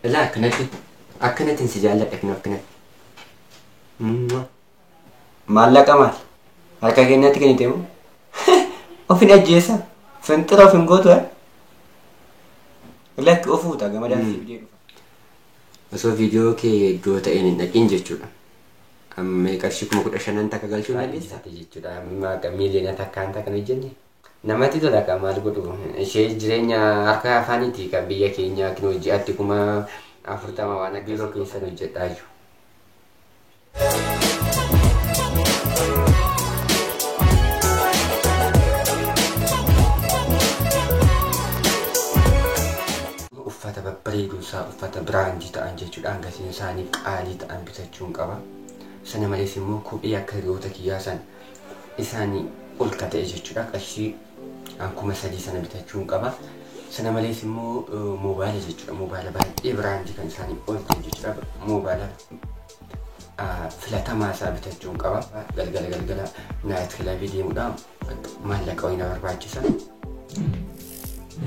Ilaa akkanatti akkanattiin si jaalladha kun akkanatti. Maallaqa maal? Harka keenyatti kennite moo? Of hin ajjeesa. Finxira of hin gootu. Lakki of fuuta gamadaan si fidee dhufa. Osoo viidiyoo kee iddoo ta'een hin dhaqin jechuudha. Amma qarshii 15,000 takka galchuu dandeessa jechuudha. Amma miiliyoona takkaan takka hojjenne. Namatti tola kan maal godhu. Ishee jireenya harka afaaniiti kan biyya keenyaa kan hojii 40,000 waan akka biiroo keessan hojjedhaa jiru. Uffata babbareeduu isaa uffata biraandii ta'an jechuudha. Gatiin isaanii qaalii ta'an bitachuun qaba. Sana malees immoo kophee akka hiriyoota kiyyaa san isaanii ol ka ta'e jechuudha. Qarshii 3,000 sana bitachuun qaba. Sana malees immoo moobaayila jechuudha. Moobaayila baay'ee biraandii kan isaanii ol ta'e jechuudha. Moobaayila filatamaa isaa bitachuun qaba. Galgala galgala naayit kilabii deemuudhaan maallaqa wayii na barbaachisa.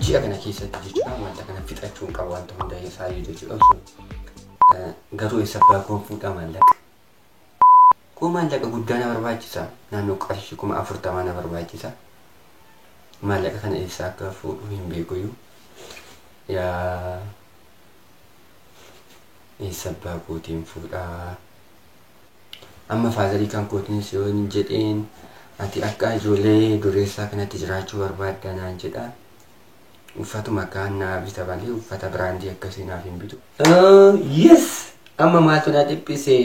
Ji'a kana keessatti jechuudha wanta kana fixachuun qaba wanta hunda isaayyuu jechuudha. Garuu eessa abbaa koon fuudha maallaqa? Koo maallaqa guddaa na barbaachisa. Naannoo qarshii 40,000 na barbaachisa. Maallaqa kana eessa akka fuudhu hin beekuyyuu. Yaa eessa abbaa kootiin fuudhaa? Amma faazarii kan kootiinis yoo hin jedheen ati akka ijoollee dureessaa kanatti jiraachuu barbaadda naan jedha. Uffatuma kaan naa bita malee uffata biraandii akkasii naaf hin bitu. Yes! Amma maaltu na dhiphise?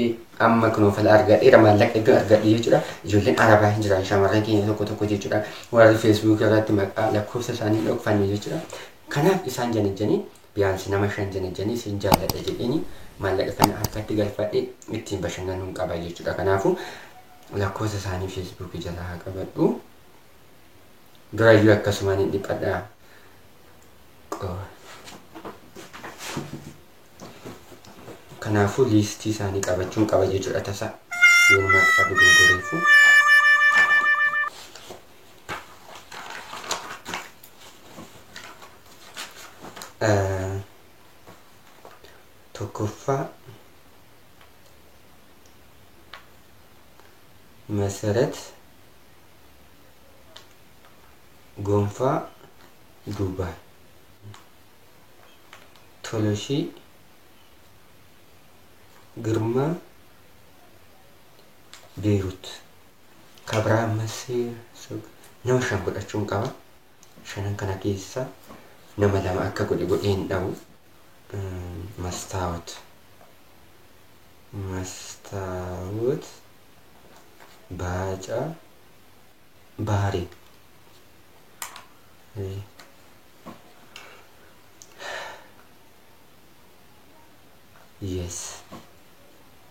Amma kunoo fala argadheera maallaqa iddoo argadhe jechuudha. Ijoolleen arabaa hin jiran shamarran keenya tokko tokko jechuudha. Warri feesbuuk irratti maqaa lakkoofsa isaanii dhokfanne jechuudha. Kanaaf isaan janajjanii biyaansi nama 5 janajjanii isin jaalladha jedheeni maallaqa kana harkatti galfadhe ittiin bashannanuun qaba jechuudha. Kanaafuu lakkoofsa isaanii feesbuukii jalaa haa qabadhu. Durayyuu akkasumaan hin dhiphadha. Kanaafuu liistii isaanii qabachuun qaba jechuudha tasa yoon maqaa dogongoreefu. Tokkoffaa Masarat Gonfaa Duubaay. Toloshii Girmaa Beerut. Kabraa ammas nama 5 godhachuun qaba. Shanan kana keessa nama 2 akka godhe godhee hin dhabu. Mastaawot. Mastaawot Baacaa Baaree. Yes.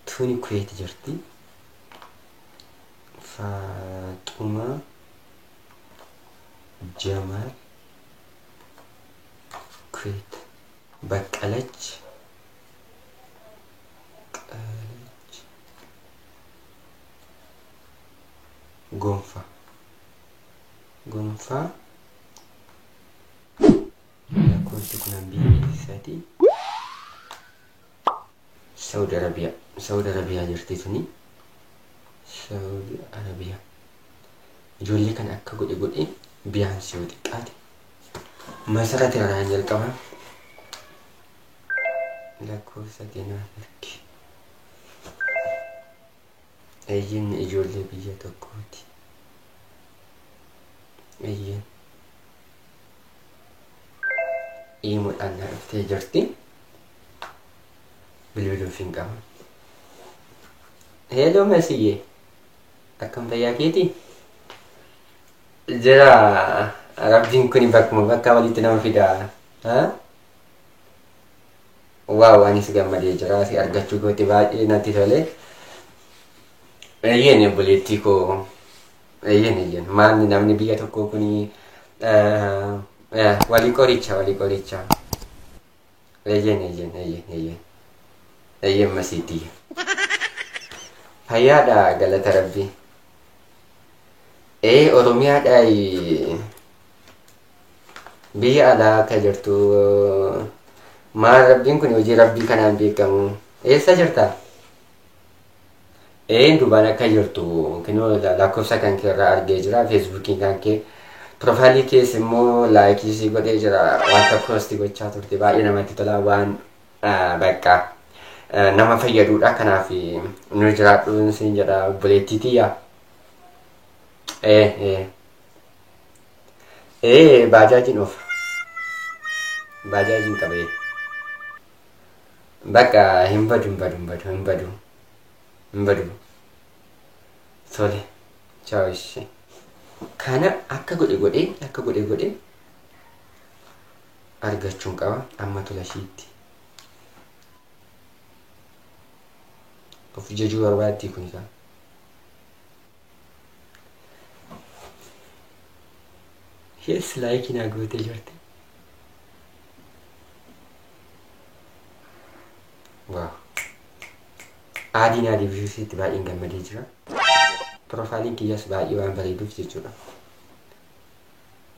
Tuni Kuwait jirti. Faaxumaa Jamaal Kuwait. Baqqalach Qalach Gonfaa Gonfaa lakkoofsi kun biyya eessaati? Saudi Arabiyaa. Saudi Arabiyaa jirti tuni. Saudi Arabiyaa. Ijoollee kana akka godhe godhe biyaansi yoo xiqqaate. Masarat irraan jalqaba. Lakkoofsa keenyaaf ergi. Eeyyeen ijoollee biyya tokkooti. Eeyyeen. Iimoodhaan na dhuftee jirti. Bilbiluuf hin qaba. Heeloo Masiyyee. Akkam fayyaa keetii? Jira rabbiin kun bakkuma bakka walitti nama fida. Waaw anis gammadee jira si argachuu kootti baay'ee natti tole. Eeyyeen obboleettii koo. Eeyyeen eeyyeen maalni namni biyya tokkoo kuni walii qoricha walii qoricha. Eeyyeen eeyyeen eeyyeen eeyyeen. Eeyyeen masiitii. Fayyaadha galata rabbii. Ee Oromiyaadha biyya alaa akka jirtu Maal rabbiin kun hojii rabbii kanaan beekamu. Eessa jirta? Een duubaan akka jirtu kinoo lakkoofsa kan kee irraa argee jira. Feesbuukiin kan kee profaayilii kees immoo laayikii si godhee jira. Wanta poosti gochaa turte baay'ee namatti tola waan bakka nama fayyadudha. Kanaaf nu jiraadhu siin jedha obboleettii tiyya. Ee ee. Ee baajaajiin oofa. Baajaajiin qabee. Bakka hin badu hin badu hin badu hin badu hin badu. Tole. Chaaw ishee. Kana akka godhe godhee akka godhe godhee argachuun qaba amma tola ishiitti. Of jajuu barbaaddi kun isaa. Yes, laayikii naa gootee jirti. Waaw. Aadiin adii bifisiitti baay'een gammadee jira. Profaayiliin kiyyas baay'ee waan bareeduuf jechuudha.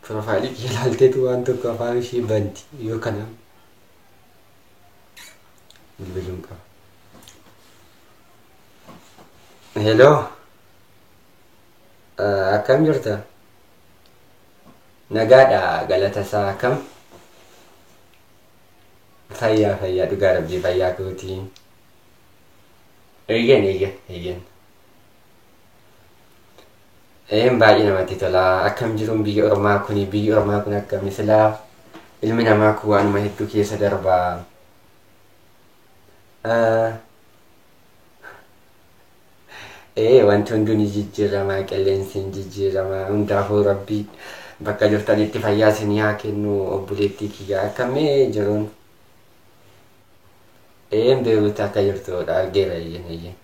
Profaayilii kiyya ilaalteetu waan tokko afaan ishii banti yoo kana bilbiluun qaba. Hello. Akkam jirta? Nagaadha galata isaa akkam? Fayyaa fayyaa dhugaa rabbii fayyaa kootii. Eeyyan eeyyan eeyyan. Een baay'ee namatti tola. Akkam jiruun biyya ormaa kuni biyyi ormaa kun akkami silaa ilmi namaa kun waanuma hedduu keessa darbaa. Ee wanti hunduu ni jijjiirama qilleensi ni jijjiirama hundaafuu rabbii bakka jirtanitti fayyaa isinii haa kennu obboleettii kiyya akkamii jiruun. Een Beeruut akka jirtudha argeera eeyyan eeyyan.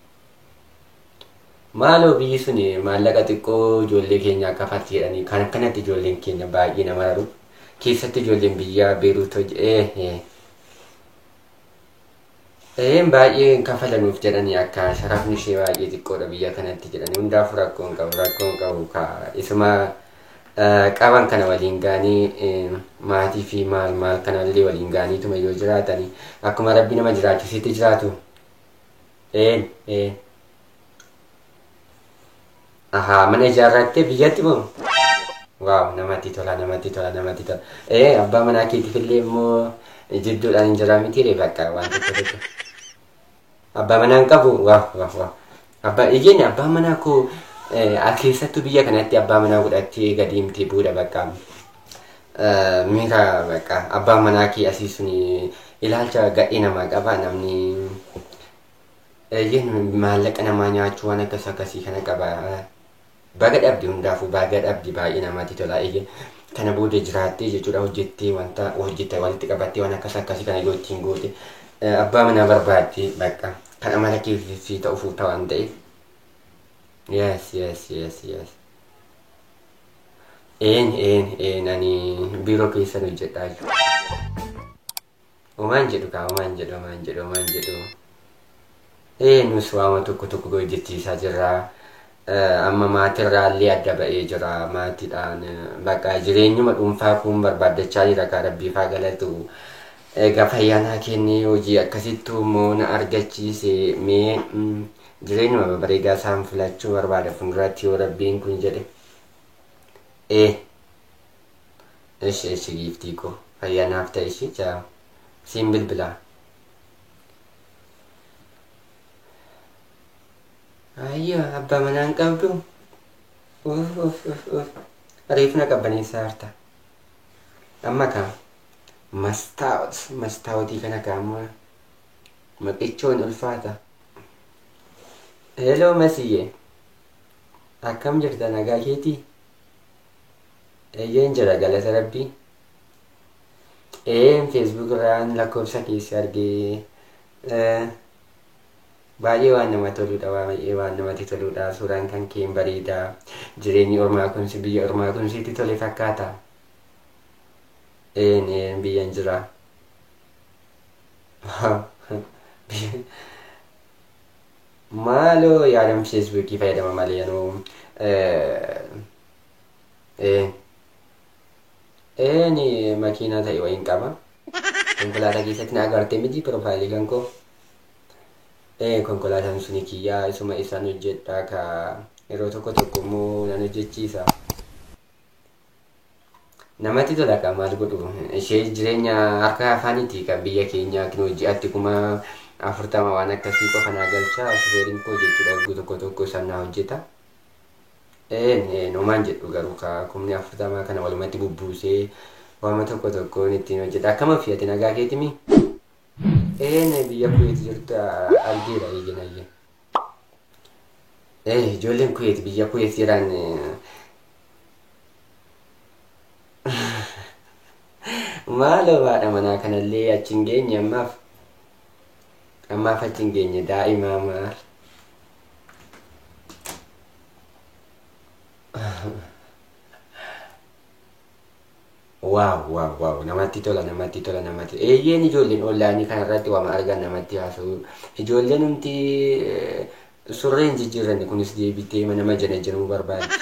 Maaloo biyyi sun maallaqa xiqqoo ijoollee keenya akka kafalti jedhanii kan akkanatti ijoolleen keenya baay'ee nama raru. Keessatti ijoolleen biyya Beeruut hojii ee Een baay'ee hin kafalanuuf jedhanii akka sharafni ishee baay'ee xiqqoodha biyya kanatti jedhanii hundaafuu rakkoo hin qabu rakkoo hin qabu ka isuma qaban kana waliin gaanii maatii fi maal maal kanallee waliin gaaniituma yoo jiraatanii akkuma rabbi nama jiraachisitti jiraatu. Een een. Ahaa mana ijaarrattee biyyatti moo? Waaw namatti tola namatti tola namatti tola. Ee abbaa manaa keetiif illee immoo jidduudhaan hin jiraa miti bakka waan tokko tokko. Abbaa manaa hin qabu waaw waaw waaw. Abbaa ijeen abbaa manaa koo keessattuu biyya kanatti abbaa manaa godhattee gadi himtee booda bakka miira bakka abbaa manaa kee asii suni ilaalcha gadhee namaa qaba namni Eeyyeen maallaqa namaa nyaachuu waan akkas akkasii kana qaba. Baga dhabdi hundaafuu baga dhabdi baay'ee namatti tola. Eeyyeen kana booda jiraattee jechuudha hojjettee wanta hojjette walitti qabattee waan akkas akkasii kana yoo ittiin goote abbaa manaa barbaadde bakka kan amala kee fi ta'u fuuta waan ta'eef. Yes yes yes yes. Een een een ani biiroo keessan hojjedhaa jiru. Omaan jedhu kaa omaan jedhu omaan jedhu omaan jedhu. Ee nus waama tokko tokko hojjechiisaa jirra. Amma maatirraa illee adda ba'ee jira maatiidhaan bakka jireenyuma dhuunfaa kun barbaaddachaa jira kaa rabbiifaa galatu. Egaa fayyaa naa kennee hojii akkasittuu immoo na argachiise mee jireenyuma babareedaa isaan filachuu barbaada fuulduratti yoo rabbiin kun jedhe. Ee Ishi ishi giiftii koo fayyaa naaf ta'i ishi chaa siin bilbilaa. Ayyo abbaa manaa hin qabdu. Uff uff uff uff. Reefu na qabbaneessaa jirta. Amma kaa mastaawot mastaawotii kana kaa amma maqichoon ulfaata. Hello Masiyye. Akkam jirta nagaa keetii? Eeyyeen jira galata rabbii. Een Facebook irraan lakkoofsa keessa argee baay'ee waan nama toludha baay'ee waan namatti toludha suuraan kan kee hin bareeda jireenyi ormaa kun biyya ormaa kun sitti tole fakkaata. Een een biyyan jira. Maaloo yaadam Facebookii fayyadama malee anuu Ee. Ee ni makiinaa ta'e wayiin qaba. Konkolaataa keessatti na agartee miti piroofaayilii kan koo. Konkolaataan suni kiyyaa isuma isaan hojjedhaa ka yeroo tokko tokko immoo nan hojjechiisa. Namatti tola ka maal godhu ishee jireenya harka afaaniiti kan biyya keenyaa kan ji'aatti 40,000 waan akkasii qofa naa galcha shufeeriin koo jechuudha yeroo tokko tokko isaan naa hojjeta. Noomaan jedhu garuu ka 40,000 kana walumatti bubbuusee waama tokko tokkoon ittiin hojjeta. Akkam ofii ati nagaa keetimi? Biyya Kuweet jirtu argeera eeyyen eeyyen. Ijoolleen Kuweet biyya Kuweet jiran maaloo haadha manaa kanallee achi hin geenye ammaaf. Ammaaf achi hin geenye daa'imaa maal. Waaw waaw waaw namatti tola namatti tola namatti eeyyeen ijoolleen onlaayinii kanarratti waama argan namatti haasa'u ijoolleen humti surree hin jijjiirranne kunis deebitee nama jana januu barbaaddi.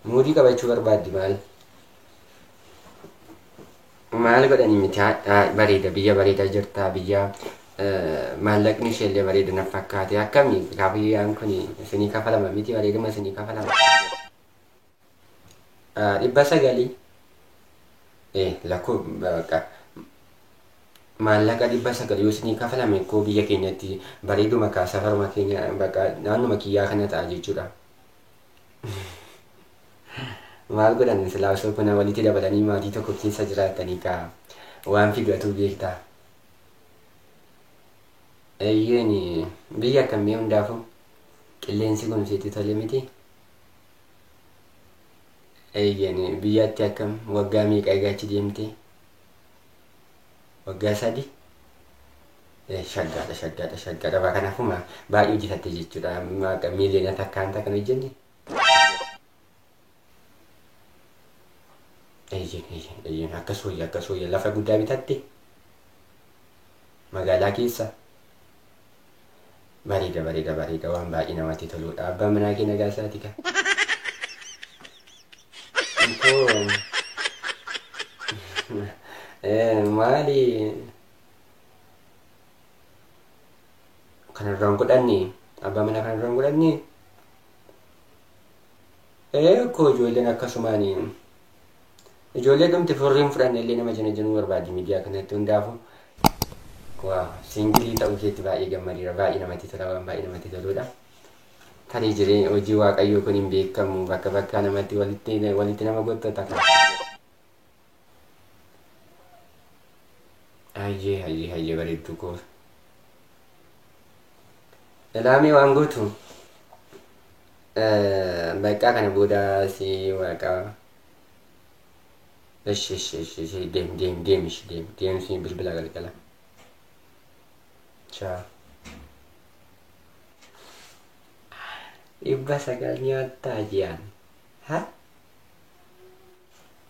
Muudii qabachuu barbaaddi maal? Maal godhanii miti bareeda biyya bareedaa jirta biyya maallaqni isheellee bareeda na fakkaate akkami kaafiyyaan kun isinii kafalama miti bareeduma isinii kafalama. 900 lakkoo bakka maallaqa 900 yoo isinii kafalame koo biyya keenyatti bareeduma kaa safaruma keenya bakka naannuma kiyyaa kana ta'a jechuudha. Maal godhan silaa osoo kuna walitti dabalanii maatii tokko keessa jiraatanii kaa waan fidatu beektaa. Eeyyeen biyya akkamii hundaafuu qilleensi kun sitti tole miti. Eeyyeen biyyatti akkam waggaa meeqa egaa achi deemte? Waggaa 3? Shaggaadha shaggaadha shaggaadha kanaafuma baay'ee hojjetatte jechuudha miiliyoona takkaan takkan hojjenne. Eeyyeen eeyyeen eeyyeen akkas wayya akkas wayya lafa guddaa bitatte magaalaa keessa bareeda bareeda bareeda waan baay'ee namatti toludha abbaan manaa kee nagaa isaati ka. Maali kanarraan godhanne abbaa manaa kanarraan godhanne koo ijoolleen akkasumaan ijoollee dhumti furriin fudhanne illee nama jana januu barbaadi miidiyaa kanatti hundaafu waaw siingilii ta'uu keetti baay'ee gammadiira baay'ee namatti tola waan baay'ee namatti toludha. Tarii jireenya hojii waaqayyoo kun hin beekamu bakka bakka namatti walitti nama gottota kan. Hayyee hayyee hayyee bareedduu koo. Ilaamee waan gootu bakka kana booda si waaqa. Ishi ishi ishi ishi deem deem deem ishi deem deem si bilbila galgala. Ciao. 900 nyaattaa ji'aan. Ha?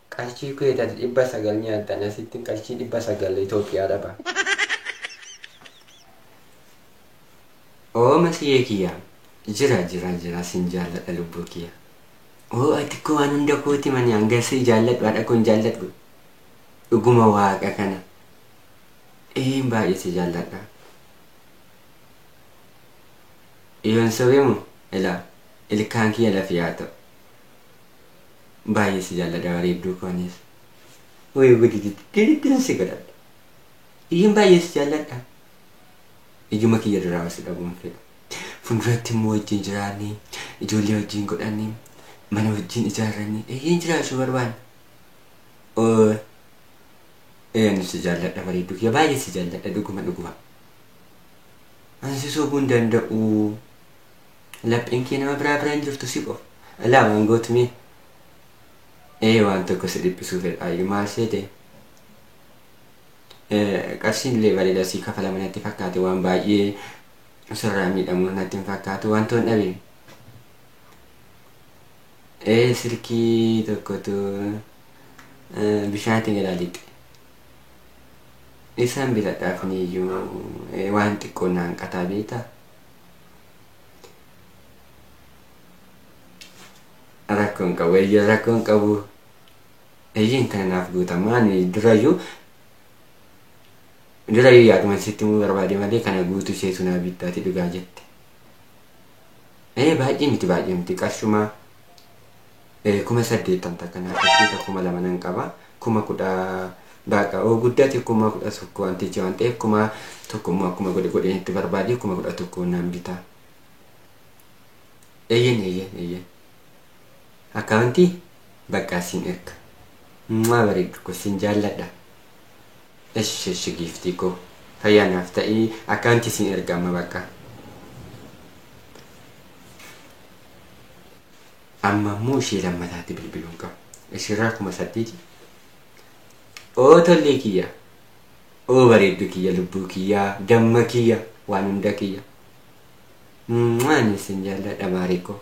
Qarshii kuweetaati 900 nyaattan asitti qarshii 900 Itoophiyaa dhaba. Oo masiyee kiyya. Jira jira jira sin jaalladha lubbuu kiyya. Oo ati koo waan hunda kooti mani hanga si jaalladhu haadha koo hin jaalladhu. Dhuguma waaqa kana. Baay'ee si jaalladha. Yoon sobeemu ilaa ilkaan kiyya lafee haa ta'u. Baay'ee si jaalladha bareedduu koonis. Wayii gudditti si godhadha. Iyyuun baay'ee si jaalladha. Ijuma kiyya duraa si dhabuun fedha. Fuulduratti immoo wajjin jiraannee ijoollee wajjin godhannee mana wajjin ijaarrannee eeyyeen jiraachuu barbaanna. Ani si jaalladha bareedduu kiyya baay'ee si jaalladha dhuguma dhuguma. Ani si sobuu hin danda'u. Lapheen kee nama biraa bira hin jirtu si qofa. Alaa waan gootu mee? Waan tokko si dhiphisuu fedha ayyuu maal seete? Qarshiin illee bareeda sii kafalama natti fakkaate waan baay'ee sirraa miidhamu natti hin fakkaatu waan toon dhabe. Silkii tokkotu bishaanitti galaa lixe. Isaan bitadhaaf iyyuu waan xiqqoo naan qataa beektaa? Rakkoon qabu eeyyee rakkoon qabu. Eeyyeen kana naaf guutama. Ani durayyuu yaaduma sitti himuu barbaade malee kana guutuu isheetu naa bittaati dhugaa jette. Baay'ee miti qarshuma 8,000 takka naaf ergita 2,000 nan qaba 10,000 baqa oo guddate 11,000 wantichi waan ta'eef 1,000 immoo akkuma godhe godheen itti barbaade 11,000 naan bita. Eeyyeen. Akkaawuntii bakka siin erga. Maa bareeddu koo siin jaalladha. Eshi giiftii koo fayyaa naaf ta'ii akkaawuntii siin erga amma bakka. Amma immoo ishee lammataatti bilbiluun qaba. Isheerraa 8,000. Oo tollee kiyya. Oo bareeddu kiyya lubbuu kiyya damma kiyya waan hunda kiyya. Ani sin jaalladha maarii koo.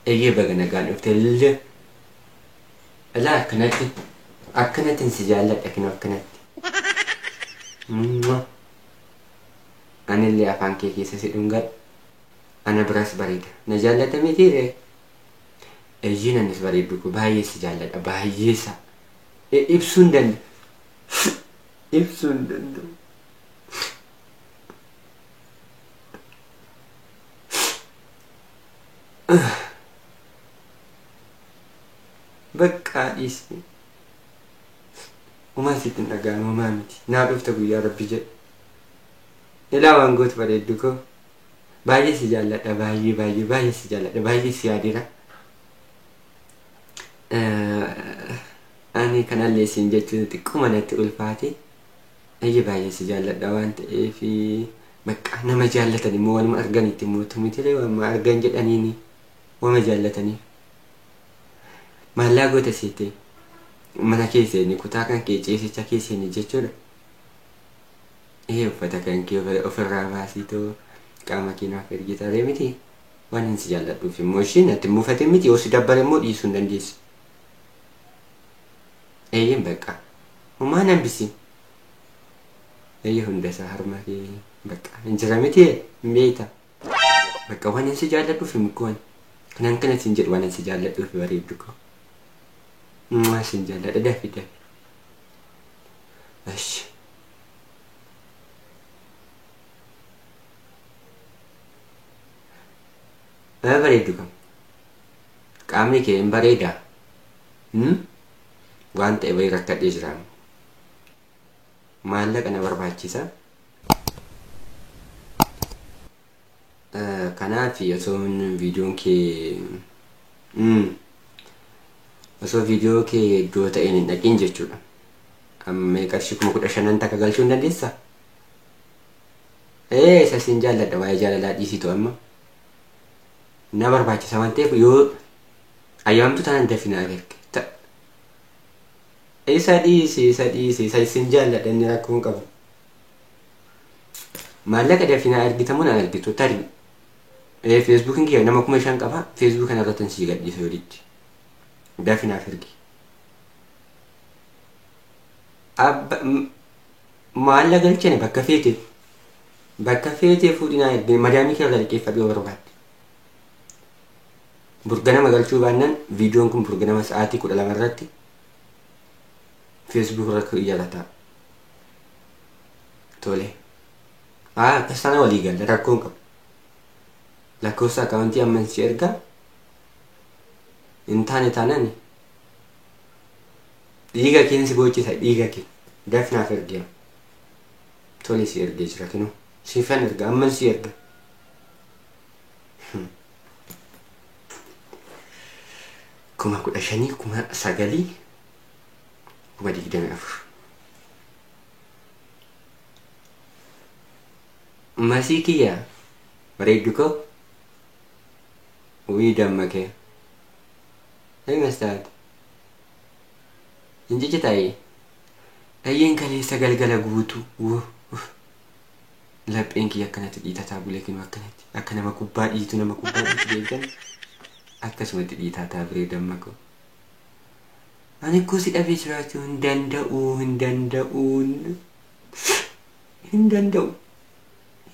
Eeyyee baga nagaan dhufte illee. Ilaa akkanatti si jaalladha kinoo akkanatti. Anillee afaan kee keessa si dhungadha. Ana biraas bareeda. Na jaallata mitiiree? Eeyyeen anis bareeddu koo baay'ee si jaalladha baay'ee isaa. Ibsuu hin danda'u. Ibsuu hin danda'u. Bakka dhiisi. Homaa sitti hin dhaga'amu homaa miti. Naa dhufta guyyaa rabbi jedhe. Ilaa waan gootu bareeddu koo. Baay'ee si jaalladha baay'ee baay'ee baay'ee si jaalladha baay'ee si yaadeera. Ani kanallee siin jechuun xiqquma natti ulfaate. Eeyyee baay'ee si jaalladha waan ta'eef bakka nama jaallatan immoo waanuma arganitti immoo mitilee waanuma argan jedhaniini waanuma jaallataniif. Maallaa goota seete mana kee seeni kutaa kan kee ciisicha kee seeni jechuudha. Uffata kan kee ofirraa baasiitoo qaama kee naaf ergita ree miti. Waan hin si jaalladhuuf immoo ishiin natti muufate miti yoo si dabbare immoo dhiisuu hin dandeessu. Eeyyeen bakka homaa hambisi. Eeyyee hundasaa harma kee bakka hin jira miti hin beekta. Bakka waan hin si jaalladhuuf hin kanan kana siin jedhu waan hin si jaalladhuuf bareeddu koo. Maa siin jaalladha dafi dafi. Ashi. Bareeddu kam? Qaamni kee hin bareedaa? Waan ta'e wayii rakkadhee jira. Maallaqa na barbaachisa. Kanaaf osoo viidiyoon kee osoo viidiyoo kee iddoo ta'een hin dhaqin jechuudha. Amma qarshii 15,000 takka galchuu hin dandeessaa? Isa siin jaalladha waa'ee jaalalaa dhiisitu amma. Na barbaachisa waan ta'eef yoo ayyaamtu taanaan dafii naa ergi. Isa dhiisi isa siin jaalladha inni rakkoo hin qabu. Maallaqa dafii naa ergitamu naan ergitu tarii. Feesbuukiin kiyya nama 5,000 qaba. Feesbuuk kana irratti si gadhiisa yoo didde. Dafii naaf ergi. Abba maallaqa galchine bakka feete. Bakka feete fuudhii naa ergi madaamii kee irraa liqeeffadhu yoo barbaadde. Burganama galchuu baannaan viidiyoon kun burganama sa'aatii 12 irratti feesbuuk irratti iyyata ta'a. Tole. Akkas sana walii galla rakkoo hin qabu. Lakkoofsa akkaawuntii amman si ergaa hin taane taanaan dhiiga keen si boochisa dhiiga kee dafii naaf ergi. Tole si ergee jira kinoo siifan erga amman si erga. 15,000 9,000 24,000. Masii kiyya bareeddu koo wii damma kee. Mastaat. Hin jijjitaayee. Dhayyeen kaleessa galgala guutuu. Lapheen kiyya akkanatti dhiitataa bulee kinoo akkanatti akka nama kubbaa dhiitu beektan akkasumatti dhiitataa biree damma koo. Ani koo si dhabee jiraachuu hin danda'u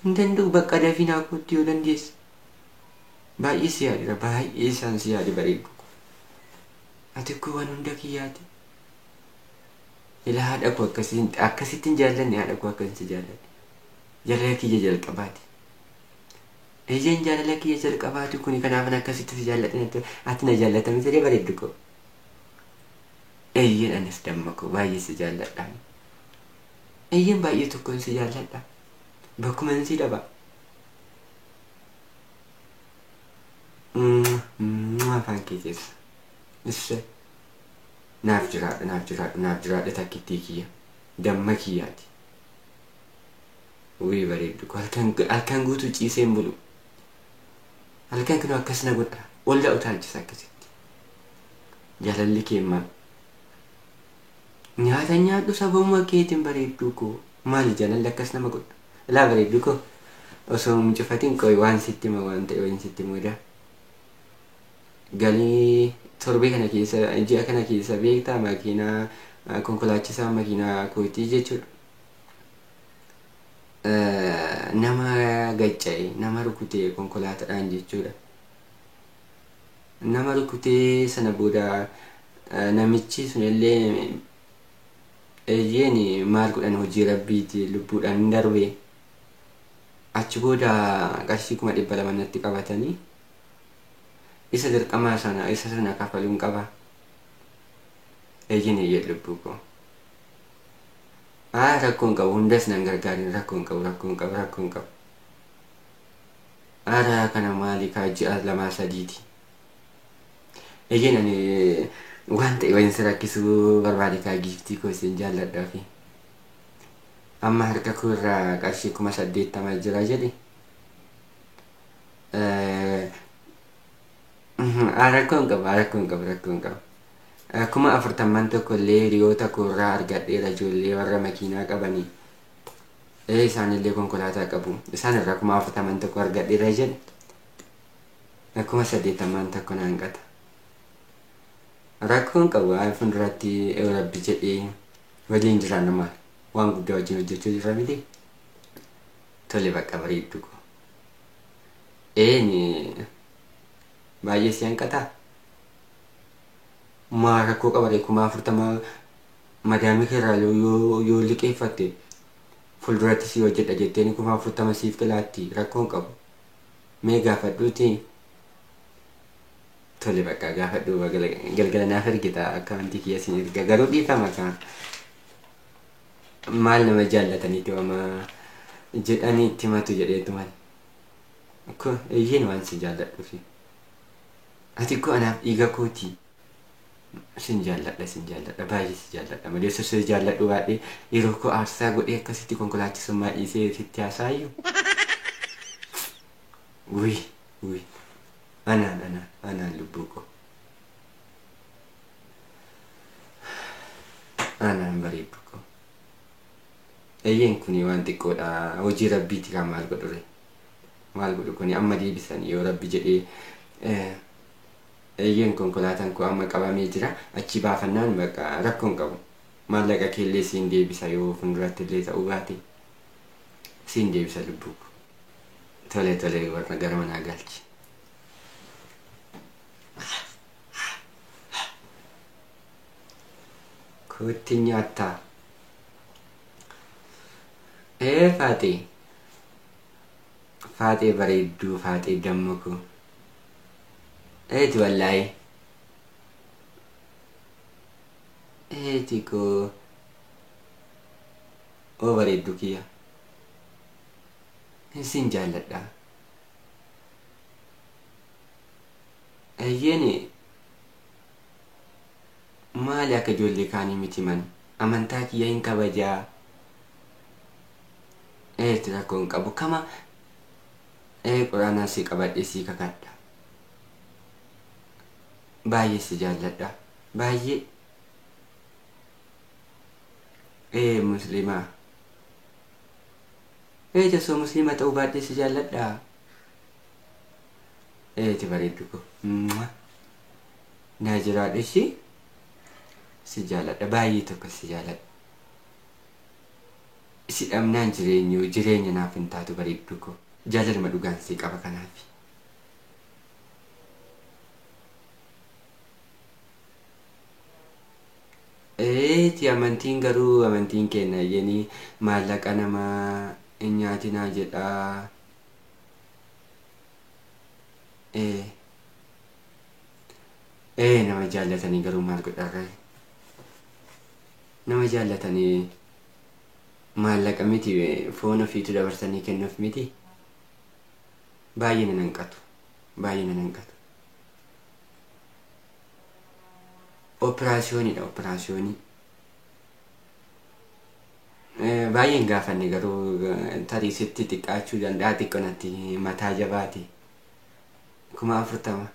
hin danda'u bakka dafii naa kootti yoo dandeesse. Baay'ee si yaadira baay'ee isaan si yaade bareeddu. Ati koo waan hunda kiyyaati. Ilaa haadha koo akkasitti hin jaallanne, haadha koo akkasitti jaallanne. Jaalala kiyya jalqabaati. Eeyyeen jaalala kiyya jalqabaati kuni, kanaafan akkasitti si jaalladhe, ati na jaallata miti bareeddu koo. Eeyyeen anis damma koo baay'ee si jaalladha. Eeyyeen baay'ee tokkoon si jaalladha. Bakkuma si dhaba. Afaan kee keessa. Isse. Naaf jiraadhu, naaf jiraadhu, naaf jiraadhu takkittii kiyya. Damma kiyyaati. Wii bareeddu koo halkan guutuu ciisee hin bulu. Halkan kunoo akkas na godha. Olla utaalchisa akkasitti. Jaalalli kee maal? Nyaata nyaadhu sababuma keetiin bareedduu koo. Maali jaalalli akkas nama godha? Ilaa bareedduu koo osoo hin cufatin qoy waan sitti hima, waan ta'e waan sitti himuudha. Galii torbee kana keessa, ji'a kana keessa beektaa, makiinaa konkolaachisaa makiinaa kootii jechuudha. Nama gacca'e, nama rukutee konkolaataadhaan jechuudha. Nama rukutee sana booda namichi sunillee eeyyeen maal godhan, hojii rabbiiti, lubbuudhaan darbe. Achi booda qarshii 200,000 natti qabatanii isa dirqamaa sana isa sana kafaluun qaba. Eeyyeen eeyyeen lubbuu koo. Haa rakkoon qabu, hundas nan gargaarin, rakkoon qabu, rakkoon qabu, rakkoon qabu. Aaraa kana maali kaa ji'a 2 3ti. Eeyyeen ani waan ta'e wayin si rakkisuu barbaade kaa giiftii koo isin jaalladhaa fi. Amma harka koo irraa qarshii 80,000 jira jedhi. Rakkoon qabu, rakkoon qabu, rakkoon qabu. 40,000 illee hiriyoota koo irraa argadheera, ijoollee warra makiinaa qabanii. Isaanillee konkolaataa qabu. Isaan irraa 40,000 argadheera jedhe. 80,000 naan qata. Rakkoon qabu, fuulduratti rabbi jedhee waliin jiraanna maal? Waan guddaa wajjin hojjechuu jirra miti. Tole bakka bareeddu koo. Een baay'ee si hanqataa? Maa rakkoo qaba ree, 40,000 madaamii keerraa yoo liqeeffatte fuulduratti si hojjedha jetteen 40,000 siif qilaatti, rakkoon qabu. Mee gaafadhuuti. Tole bakka gaafadhu, galgala naaf ergita, akkaawuntii kiyya siin erga, garuu dhiifama kaa. Maal nama jaallataniiti wama jedhanii itti himatu jedheetu maal. Eeyyeen waan si jaalladhuufi. Ati koo anaaf dhiiga kooti. Sin jaalladha, sin jaalladha, baay'ee si jaalladha malee osoo si jaalladhu baadhee yeroo koo aarsaa godhee akkasitti konkolaachisummaa dhiisee sitti haasaayyuu. Wii wii anaan anaan anaan lubbuu koo. Anaan bareeddu koo. Eeyyeen kuni waan xiqqoodha, hojii rabbiiti kan maal godhure. Maal godhu kuni amma deebisan yoo rabbi jedhee. Eeyyeen konkolaataan koo amma qabamee jira, achi baafannaan bakka rakkoon qabu. Maallaqa keellee siin deebisa, yoo fuulduratti illee ta'uu baate siin deebisa lubbuu koo. Tole tole, warra gara manaa galchi. Kootti nyaattaa. Ee faaxee. Faaxee bareedduu, faaxee damma koo. Eeti wallaahi. Eeti koo. Oo bareedduu kiyya. Sin jaalladha. Eeyyeen maali akka ijoollee kaanii miti man, amantaa kiyya hin kabajaa. Eeti rakkoon qabu kama ee quraanaa si qabadhe si kakadha. Baay'ee si jaalladha. Baay'ee. Ee musliimaa. Ee osoo musliima ta'uu baadhee si jaalladha. Eeti bareeddu koo. Naa jiraadhu ishii. Si jaalladha, baay'ee tokko si jaalladha. Si dhabnaan jireenyu jireenya naaf hin taatu bareeddu koo. Jaalaluma dhugaan si qaba kanaaf. Eeti amantiin garuu amantiin keenya yeni maallaqa namaa hin nyaatinaa jedhaa. Ee ee nama jaallatanii garuu maal godhaa nama jaallatanii maallaqa miti foon ofiitu dabarsanii kennuuf miti baay'ee nan hanqatu baay'ee nan hanqatu. Operaasiyooniidha operaasiyoonii. Baay'een gaafanne garuu tarii sitti xiqqaachuu danda'a xiqqoo natti mataa jabaate. 40,000.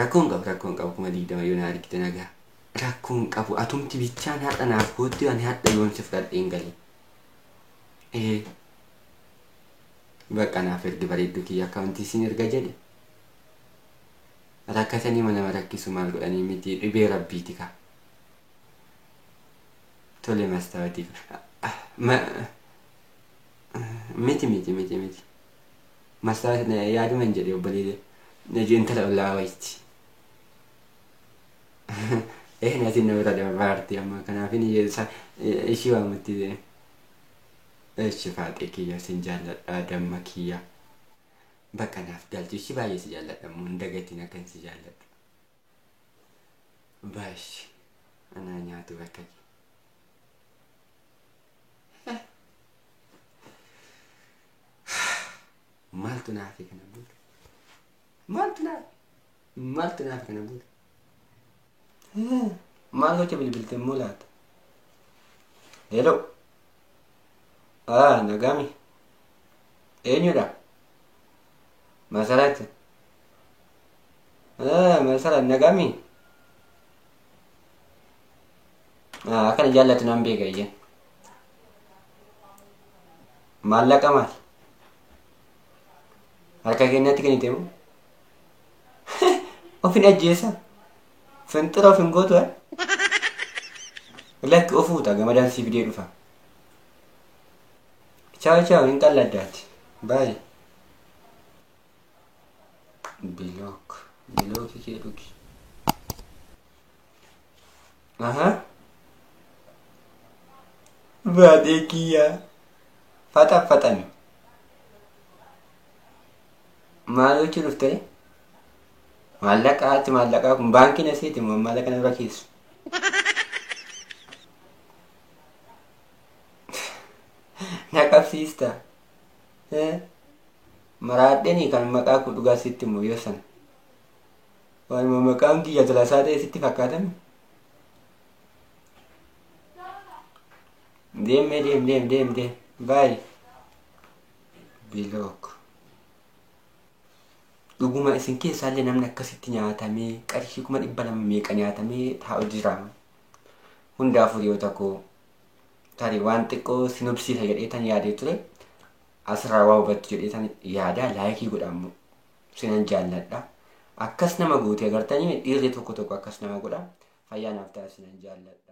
Rakkoon qabu rakkoon qabu 20,000 yoo na argite nagaa. Rakkoon qabu atumti bichaan har'a naaf kootti ani har'a yoon si fudhadheen galee. Bakka naaf ergi bareedduu kiyya akkaawuntii siin erga jedhe. Rakkatanii nama rakkisu maal godhanii miti dhibee rabbiiti kaa. Tole mastaawatii. Miti miti miti miti. Mastaawatii yaaduma hin jedhe obboleeyye. Intala ollaa wayiiti. Naatiin nama bira dabarbaarti amma kanaaf ishii waamutti. Echi faaxee kiyya sin jaalladha damma kiyya. Bakka naaf galchi ishii baay'ee si jaalladha immoo hin dagatiin akkan si jaalladhu. Baashi anaa nyaatu bakka kee. Maaltu naafe kana booda? Maaltu naafe? Maaltu naafe kana booda? Maal gocha bilbilte immoo laata? Hello. Nagami. Eenyudha? Masarat. Masarat nagami. Akkana jaallatu nan beeka iyyeen. Maallaqa maal? Harka keenyatti kennite moo? Ofin ajjeesa. Finxira of hin gootu Lakki ofuuta gamadaan si fidee dhufa. Ciao ciao hin qalladdaati. Baay'ee. Bilook. Bilookii kee dhugi. Aha. Baatee kiyyaa. Faxaffaxame. Maal gochuu dhufte? Maallaqa ati maallaqaa kun baankiin asiiti moo maallaqa nama keessu? Na qabsiista. Maraadheni kan maqaa koo dhugaa sitti immoo yoo sana. Waanuma maqaan kiyya Tolasaa ta'e sitti fakkaatame? Deem deem deem deem deem. Baay'ee. Bilook. Dhuguma isin keessaallee namni akkasitti nyaatamee qarshii 200,000 meeqa nyaatamee taa'u jira. Hundaafuu yoo tokko tarii waan xiqqoo sin hubsiisa jedhee tan yaadee ture asirraa waa hubattu jedhee tan yaadaa laayikii godhamu sinan jaalladha. Akkas nama gootee agartanii dhiirri tokko tokko akkas nama godha. Fayyaa naaf ta'a sinan jaalladha.